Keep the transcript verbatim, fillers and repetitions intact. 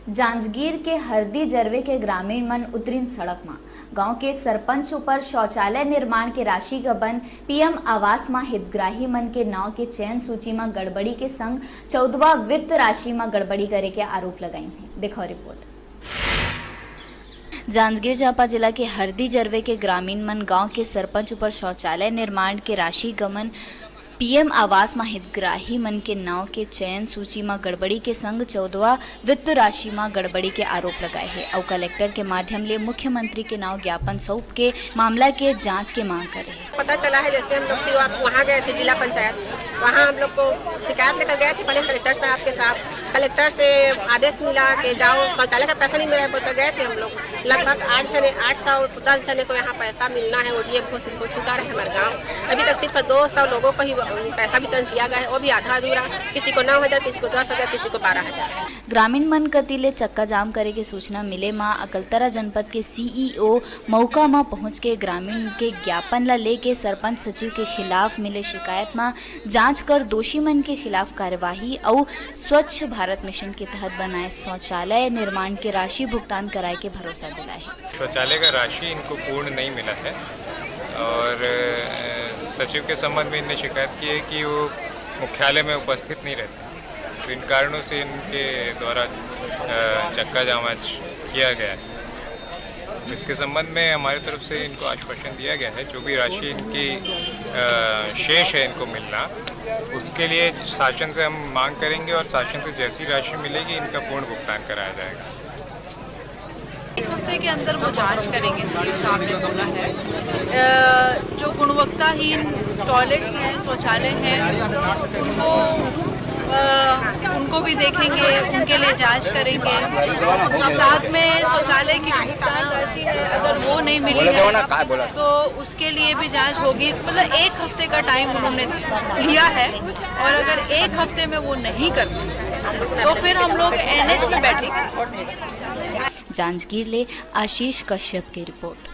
जांजगीर के हरदी जरवे के ग्रामीण मन उतरिन सड़क म। गांव के सरपंच ऊपर शौचालय निर्माण के राशि गबन, पीएम आवास म हितग्राही मन के नांव के चयन सूची म गड़बड़ी के संग चौदहवां वित्त राशि म गड़बड़ी करे के आरोप लगाइन हे। देखो रिपोर्ट। जांजगीर चांपा जिला के हरदी जरवे के ग्रामीण मन गांव के सरपंच ऊपर शौचालय निर्माण के राशि गबन, पीएम आवास म हितग्राही मन के नांव के चयन सूची म गड़बड़ी के संग चौदहवां वित्त राशि म गड़बड़ी के आरोप लगाए हे अउ कलेक्टर के माध्यम ले मुख्यमंत्री के नांव ज्ञापन सौंप के मामला के जांच के मांग करे हे। पता चला है, जैसे हम लोग सीओ वहाँ गए थे जिला पंचायत, वहाँ हम लोग को शिकायत लेकर गए थे पहले कलेक्टर साहब के साथ। कलेक्टर से आदेश मिला कि जाओ, शौचालय का पैसा नहीं मिला है बोलकर गए थे हम लोग। लगभग आठ जने, आठ सौ दस जने को यहाँ पैसा मिलना है, ओडीएफ घोषित हो चुका है हमारे गांव। अभी तक सिर्फ दो सौ लोगों को ही पैसा वितरण किया गया है, वो भी आधा अधूरा, किसी को नौ हज़ार, किसी को दस हज़ार, किसी को बारह हज़ार। ग्रामीण मन कति ले चक्का जाम करे के सूचना मिले म अकलतरा जनपद के सीईओ मौका म पहुंच के ग्रामीण के ज्ञापन ल लेके सरपंच सचिव के खिलाफ मिले शिकायत म जांच कर दोषी मन के खिलाफ कार्यवाही अउ स्वच्छ भारत मिशन के तहत बनाए शौचालय निर्माण के राशि भुगतान कराए के भरोसा दिलाए हे। शौचालय का राशि इनको पूर्ण नहीं मिला है और, अ, सचिव के संबंध में इनने शिकायत की है कि वो मुख्यालय में उपस्थित नहीं रहते, तो इन कारणों से इनके द्वारा, अ, चक्का जाम आज किया गया है। इसके संबंध में हमारी तरफ से इनको आश्वासन दिया गया है, जो भी राशि इनकी, अ, शेष है इनको मिलना, उसके लिए शासन से हम मांग करेंगे और शासन से जैसी राशि मिलेगी, इनका पूर्ण भुगतान कराया जाएगा। एक हफ्ते के अंदर वो जांच करेंगे, सीओ साहब ने बोला है। अ, जो गुणवत्ताहीन टॉयलेट्स हैं, शौचालय हैं, उनको, अ, उनको भी देखेंगे, उनके लिए जांच करेंगे। साथ में शौचालय की भुगतान राशि है, अगर वो नहीं मिली है तो उसके लिए भी जांच होगी। मतलब एक हफ्ते का टाइम उन्होंने लिया है और अगर एक हफ्ते में वो नहीं करते तो फिर हम लोग एनएच में बैठेंगे। जांजगीर ले आशीष कश्यप की रिपोर्ट।